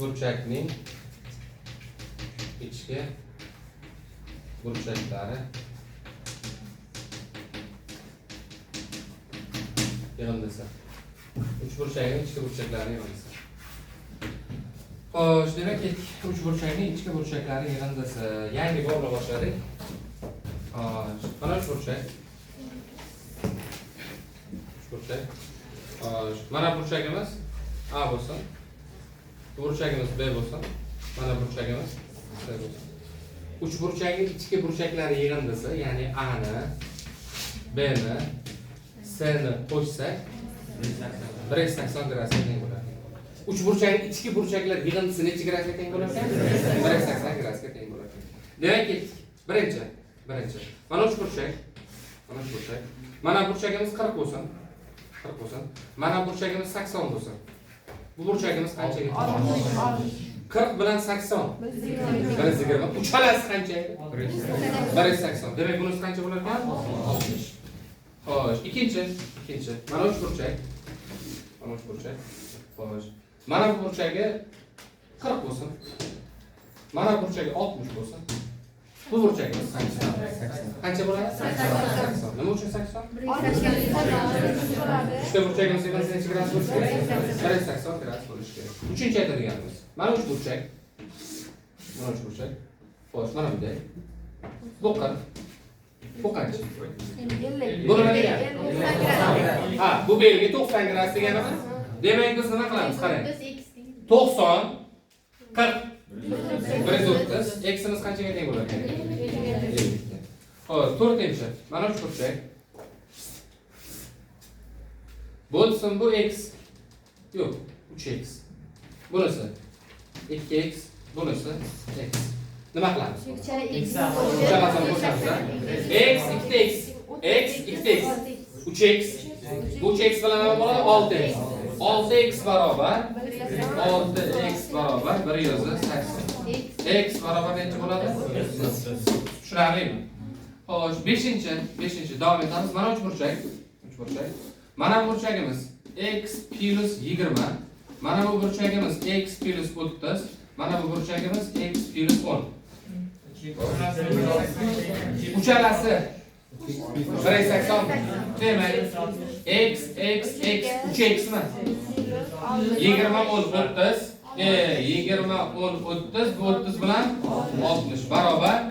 Uchburchakning ichki burchaklari yig'indisi. Uchburchakning ichki burchaklari yig'indisi. Xo'sh, demak, ketdik. Uchburchakning ichki burchaklari yig'indisi. Yangi bobni boshladik. Xo'sh, mana uchburchak. Uchburchak. Xo'sh, mana burchagimiz A bo'lsin. Burchagimiz B bo'lsin. Mana burchagimiz C bo'lsin. Uchburchakning ichki burchaklari yig'indisi, ya'ni A ni, B ni, C ni qo'shsak 180 gradusga teng bo'ladi. Uchburchakning ichki burchaklar yig'indisi necha gradusga teng bo'lar ekan? 180 gradusga teng bo'lar ekan. Demak, ketdik. Birinchi. Mana uchburchak. Mana uchburchak. Mana burchagimiz 40 bo'lsin. 40 bo'lsin. Mana burchagimiz 80 bo'lsin. Bu burchagimiz qanchaga teng? 40 bilan 80. 120. Uchalasi qancha edi? 180. Demak, bunisi qancha bo'lar ekan? 60. Xo'sh, ikkinchi. Mana uchburchak. Mana uchburchak. Xo'sh. Mana bu burchagi 40 bo'lsin. Mana burchagi 60 bo'lsin. Bu burchagimiz qancha? Qancha bo'ladi? 80. Nima uchun 80? Uchta burchagimiz yig'indisi necha gradus bo'lishi kerak? 180 gradus bo'lishi kerak. Uchinchi aytadiganimiz. Mana uchburchak. Mana uchburchak. Xo'sh, mana bunday. Bu 40. Bu qancha? Bu nima degani? Ha, bu belgi 90 gradus deganimi? Demak, biz nima qilamiz? Qarang. 90 40 130. X'imiz qanchaga teng bo'lar ekan? 50. Xo'sh, to'rtinchi. Mana uchburchak. Bo'lsin bu x. Yo'q, 3x. Bunisi 2x, bunisi x. Nima qilamiz? Uchalasini qo'shamiz, x 2x, x 2x, 3x. Bu 3x bilan nima bo'ladi? 6x. 6x barobar 6x barobar 180. X barobar necha bo'ladi? Tushunarlimi? Xo'sh, 5-chi davom etamiz. Mana uchburchak. Uchburchak. Mana bu burchagimiz x plus 20. Mana bu burchagimiz x plus 30. Mana bu burchagimiz x plus 10. Uchalasi 180. Demak, x x x 3x mi? 20 10 30. 20 10 30, bu 30 bilan 60 barobar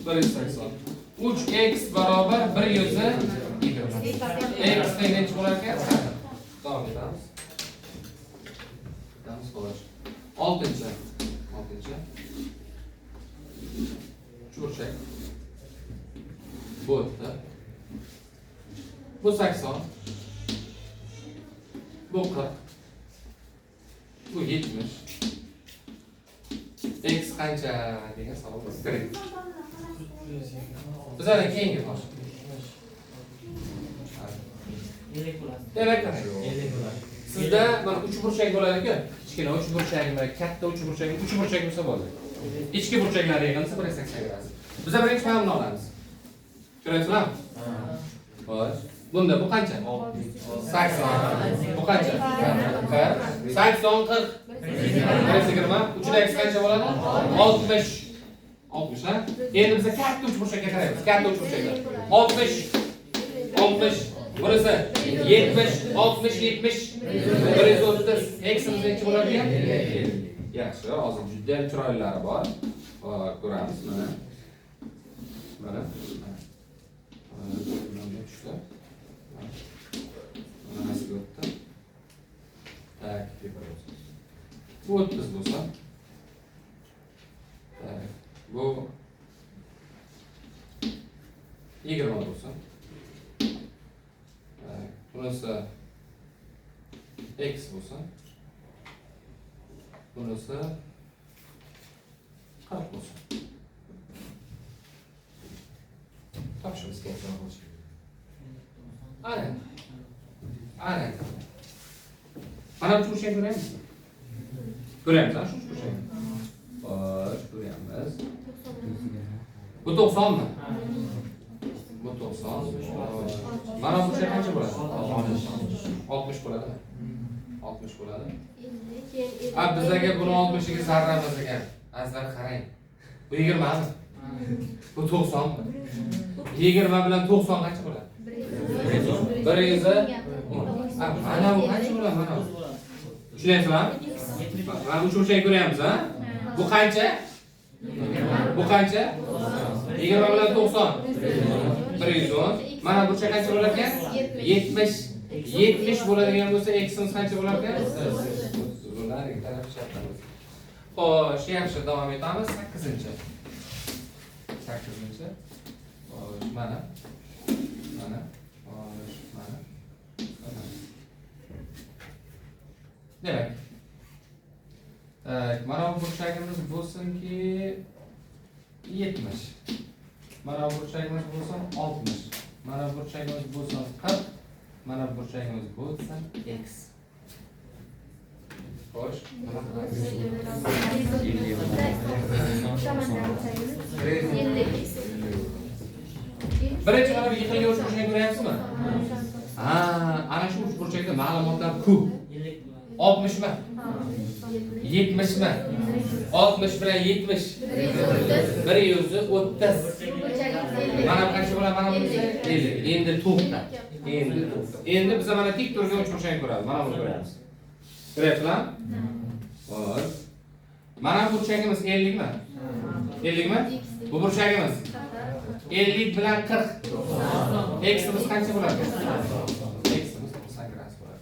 180. 3x barobar 120. X teng necha bo'lar ekan? Davom etamiz. Etamiz, xo'sh. 6-chi. 6-chi. Uchburchak. Bu o'tdi. Bu 80. Bu 40. Bu 70. X qancha degan savol bor. Bizlardan keyingi xo'sh. Demak, qarang. Sizda mana uchburchak bo'ladi-ku. Kichkina uchburchakmi, katta uchburchakmi, uchburchak bo'lsa bo'ladi. Ichki burchaklari yig'indisi 180 gradus. Biz birinchi mana buni olamiz. Ko'ryapsizlarmi? Xo'sh. Bunda bu qancha? 80. Bu qancha? 40. 80 40. 120. Uchida x qancha bo'ladi? 60. 60, ha? Endi biz katta uchburchakka qaraymiz. Katta uchburchaklar. 60. 60. Bunisi 70, 60, 70. 130. X'imiz necha bo'lar ekan? Yaxshi, hozir juda ham chiroylilari bor. Hop, ko'ramiz mana. Mana. Mana tushdi. Mana o'tdi. Так, tepa bo'lsin. Bu 30 bo'lsa. Так, bu 20 bo'lsin. Так, bunisi x bo'lsin. Bunisi 40 bo'lsin. Topishimiz kerak. Ana. Ana. Mana bu uchburchakni ko'ryapmizmi? Ko'ryapmiz, ha, shu uchburchakni. Xo'sh, ko'ryapmiz. Bu 90 mi? Bu 90. Mana bu burchak qancha bo'ladi? 60 bo'ladimi? 60 bo'ladi. A bizaga buni 60 ga zarramiz ekan. Azizlar qarang. Bu 20 mi? Bu 90 mi? 20 bilan 90 qancha bo'ladi? 110. Mana bu qancha bo'ladi mana bu? Tushunyapsizlarmi? Mana bu uchburchakni ko'ryapmiz, ha? Bu qancha? Bu qancha? 20 bilan 90. 110. Mana burchak qancha bo'lar ekan? 70. 70 bo'ladigan bo'lsa, x'imiz qancha bo'lar ekan? 30. Bundan taraf chapamiz. Xo'sh, yaxshi, davom etamiz. 8-inchi. 8-inchi. Xo'sh, mana. Mana. Xo'sh, mana. Mana. Demak, mana bu burchagimiz bo'lsinki 70. Mana bu burchagimiz bo'lsin 60. Mana bu burchagimiz bo'lsin 40. Mana bu burchagimiz bo'lsin x. Xo'sh, nima qilamiz? Birinchi mana bu yiqilgan uchburchakni ko'ryapsizmi? Ha, ana shu uchburchakda ma'lumotlar ko'p. 60 mi? 70 mi? 60 bilan 70. 130. Mana bu qancha bo'ladi? Mana bunisi 50. Endi to'xta. Endi to'xta. Endi biz mana tik turgan uchburchakni ko'ramiz. Mana buni ko'ramiz. Ko'ryapsizlarmi? Xo'sh. Mana bu burchagimiz 50 mi? 50 mi? Bu burchagimiz 50 bilan 40. X'imiz qancha bo'ladi? X'imiz 90 gradus bo'ladi.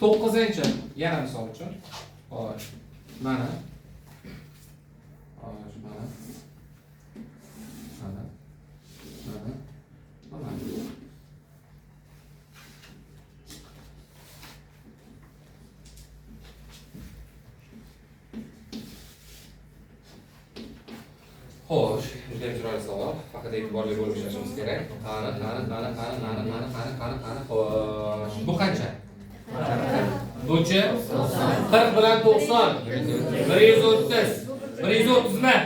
9-inchi yana misol uchun. Xo'sh. Mana. Xo'sh, mana. Mana. Mana. Mana. Xo'sh, juda chiroyli savol. Faqat e'tiborli bo'lib ishlashimiz kerak. Qani, qani, qani, qani, qani, qani, qani, qani, qani. Xo'sh, bu qancha? Buchi 40 bilan 90. 130. 130 mi?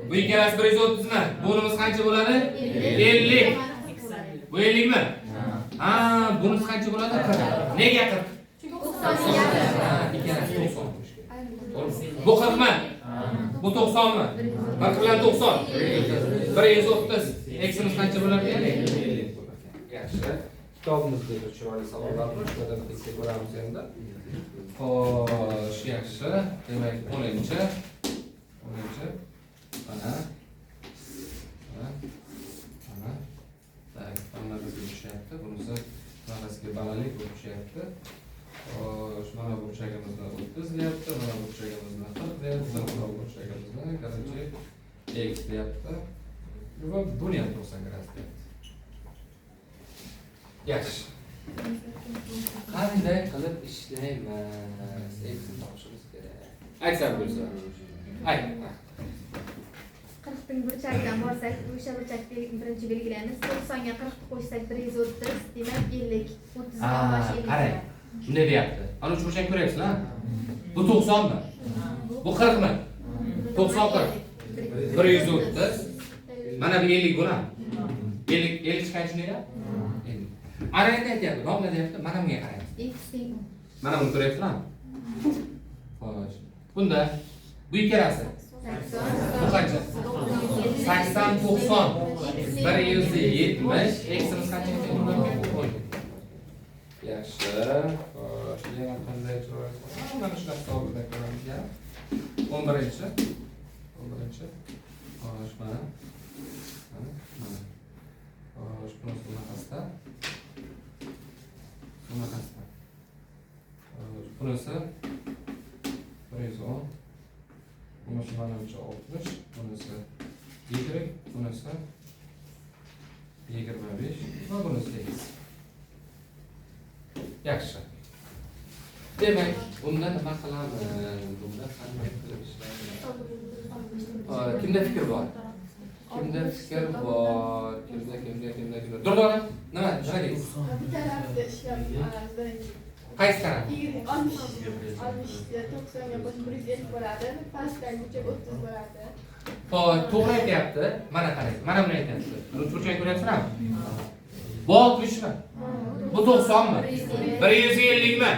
Bu ikkalasi 130 mi? Bunimiz qancha bo'ladi? 50. Bu 50 mi? Ha, bunisi qancha bo'ladi? 40. Nega 40? Ha, ikkalasi 90 bo'lishi kerak. To'g'rimi? Bu 40 mi? Bu 90 mi? 40 bilan 90. 130. X'imiz qancha bo'lar ekan? 50 bo'lar ekan. Yaxshi. Kitobimizda bir chiroyli savollar bor. Shulardan bittasiga ko'ramiz endi. Xo'sh, yaxshi. Demak, 10-chi. 10-chi. Mana. Mana. Mana. Tak, mana bizga tushyapti. Bunisi bunaqasiga balandlik bo'lib tushyapti. Xo'sh, mana burchagimizni 30 deyapti, mana burchagimizni 40 deyapti, mana burchagimizni, короче, x deyapti. Va buni ham 90 gradus deyapti. Yaxshi. Qanday qilib ishlaymiz? X'ni topishimiz kerak. Aytsam bo'lsa. Ayt. 40 ning burchagidan borsak, o'sha burchakni birinchi belgilaymiz. 90 ga 40 ni qo'shsak 130, demak 50. 30 ga 50. Qarang. Shunday deyapti. Ana uchburchakni ko'ryapsizlar? Bu 90 mi? Bu 40 mi? 90 40. 130. Mana bu 50 bo'ladi. 50 50 chiqadi shunday. 50. Ana endi aytyapti, domla deyapti, mana bunga qaraymiz. Mana buni ko'ryapsizlarmi? Xo'sh. Bunda bu ikkalasi. Bu qancha? 80 90 170. X'imiz qancha ekan? Yaxshi. Xo'sh, yana qanday chiroyli. Mana shunaqa savollar ko'ramiz ya. 11-chi. 11-chi. Xo'sh, mana. Mana, mana. Xo'sh, bunisi bunaqasida. Bunaqasida. Xo'sh, bunisi 110. Bunisi manimcha 60, bunisi 20, bunisi 25 va bunisi 8. Yaxshi. Demak, bunda nima qilamiz? Bunda qanday qilib ishlaymiz? Kimda fikr bor? Kimda fikr bor? Kimda, kimda, kimda, kimda? Durdona, nima deysiz? Bir tarafda ishlab birinchi. Qaysi taraf? 60 90 ga qo'shib 150 bo'ladi. Pastdagi burchak 30 bo'ladi. Xo'p, to'g'ri aytyapti. Mana qarang, mana buni aytyapti. Buni burchakni ko'ryapsizlarmi? Bu 60 mi? Bu 90 mi? 150 mi?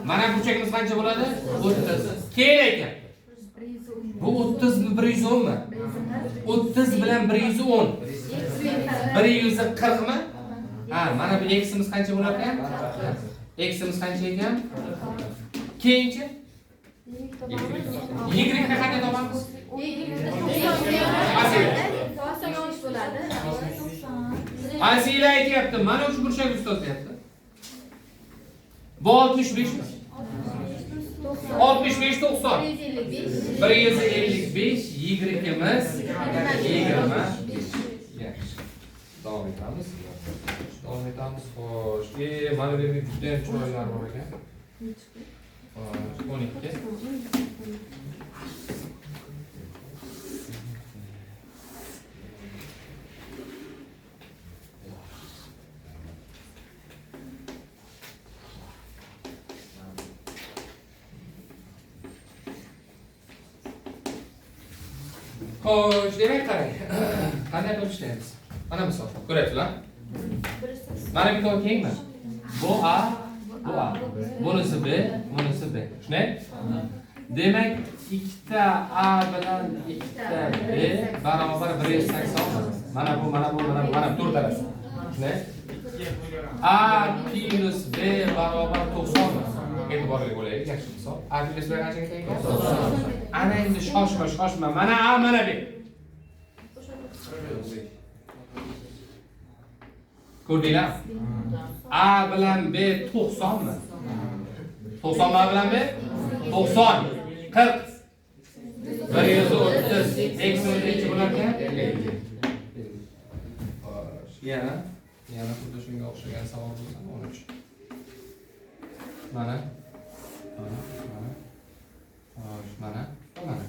Mana burchagimiz qancha bo'ladi? 30. Keyin aytyapti. Bu 30 mi 110 mi? 30 bilan 110. 140 mi? Ha, mana bu x'imiz qancha bo'lar ekan? X'imiz qancha ekan? Keyinchi? Y ni qanday topamiz? Asila aytyapti, mana uch burchak ustoz deyapti. Bu 65 mi? 65 90. 155 Y'imiz 25. Yaxshi. Davom etamiz. Davom etamiz. Xo'sh. Mana bu yerda juda ham chiroylilar bor ekan. Xo'sh, 12. Xo'sh, demak qarang. Qanday qilib ishlaymiz? Mana misol. Ko'ryapsizlar? Mana bitta kengmi? Bu A, bu A. Bunisi B, bunisi B. Shunday? Demak, ikkita A bilan ikkita B barobar 180. Mana bu, mana bu, mana bu, mana to'rtalasi. Shunday? A plus B barobar 90. E'tiborli bo'laylik, yaxshi misol. A plus B qanchaga teng ekan? 90. Ana endi shoshma, shoshma. Mana A, mana B. Ko'rdinglar? A bilan B 90 mi? 90 A bilan B? 90. 40. 130. X'imiz necha bo'lar ekan? 52. Xo'sh, yana xuddi shunga o'xshagan savol bo'lsa 13. Mana. Mana, mana. Xo'sh, mana, mana.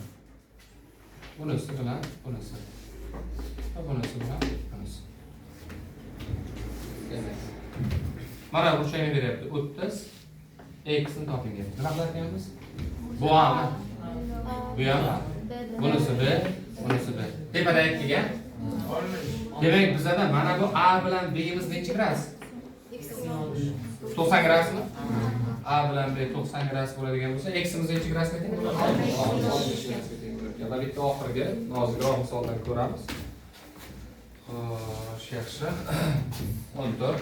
Bunisi bilan bunisi. Va bunisi bilan bunisi. Demak, mana burchakni beryapti 30. X ni toping deyapti. Nima qilar ekanmiz? Bu A mi? Bu ham A. Bunisi B, bunisi B. Tepada aytilgan. Demak, bizada mana bu A bilan B'imiz necha gradus? 90 gradusmi? A bilan B 90 gradus bo'ladigan bo'lsa, X'imiz necha gradusga teng bo'ladi? 60 gradusga teng bo'ladi. Va bitta oxirgi nozikroq misoldan ko'ramiz. Xo'sh, yaxshi. 14.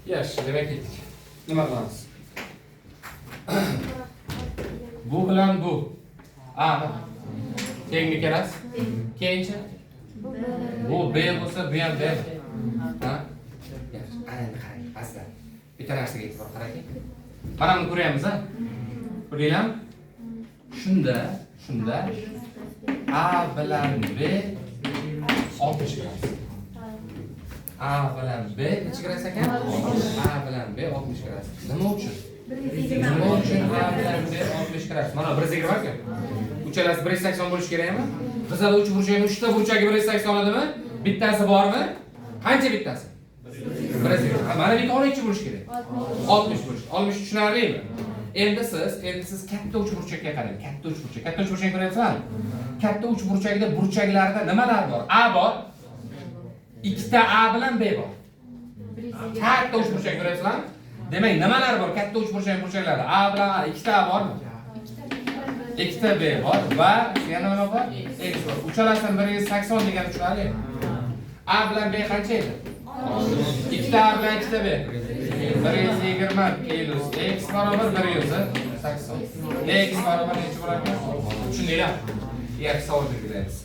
Yaxshi, demak ketdik. Nima qilamiz? Bu bilan bu. A mi? Tengmi kelasiz? Keyinchi? Bu B bo'lsa, bu ham B. Ha? Yaxshi. Ana endi qarang, azizlar. Bitta narsaga e'tibor qarang. Mana buni ko'ryapmiz, ha? Ko'rdinglarmi? Shunda A bilan B 60 gradus. A bilan B necha gradus ekan? A bilan B 60 gradus. Nima uchun? Nima uchun A bilan B 60 gradus? Mana 120 ekan. Uchalasi 180 bo'lishi kerakmi? Bizada uch burchakning uchta burchagi 180 edimi? Bittasi bormi? Qancha bittasi? 120. Mana bitta necha bo'lishi kerak? 60 bo'lishi. 60 tushunarlimi? Endi siz katta uch burchakka qarang. Katta uch burchak. Katta uch burchakni ko'ryapsizlarmi? Katta uch burchakda burchaklarda nimalar bor? A bor. Ikkita A bilan B bor. Katta uch burchak ko'ryapsizlarmi? Demak, nimalar bor katta uch burchak burchaklarda? A bilan A, ikkita A bormi? Ikkita B bor va yana nima bor? X bor. Uchalasini 180 degani tushunarli. A bilan B qancha edi? Ikkita A bilan ikkita B. 120 plus X barobar 180. X barobar necha bo'lar ekan? Tushundinglar? Yaxshi, savol belgilaymiz.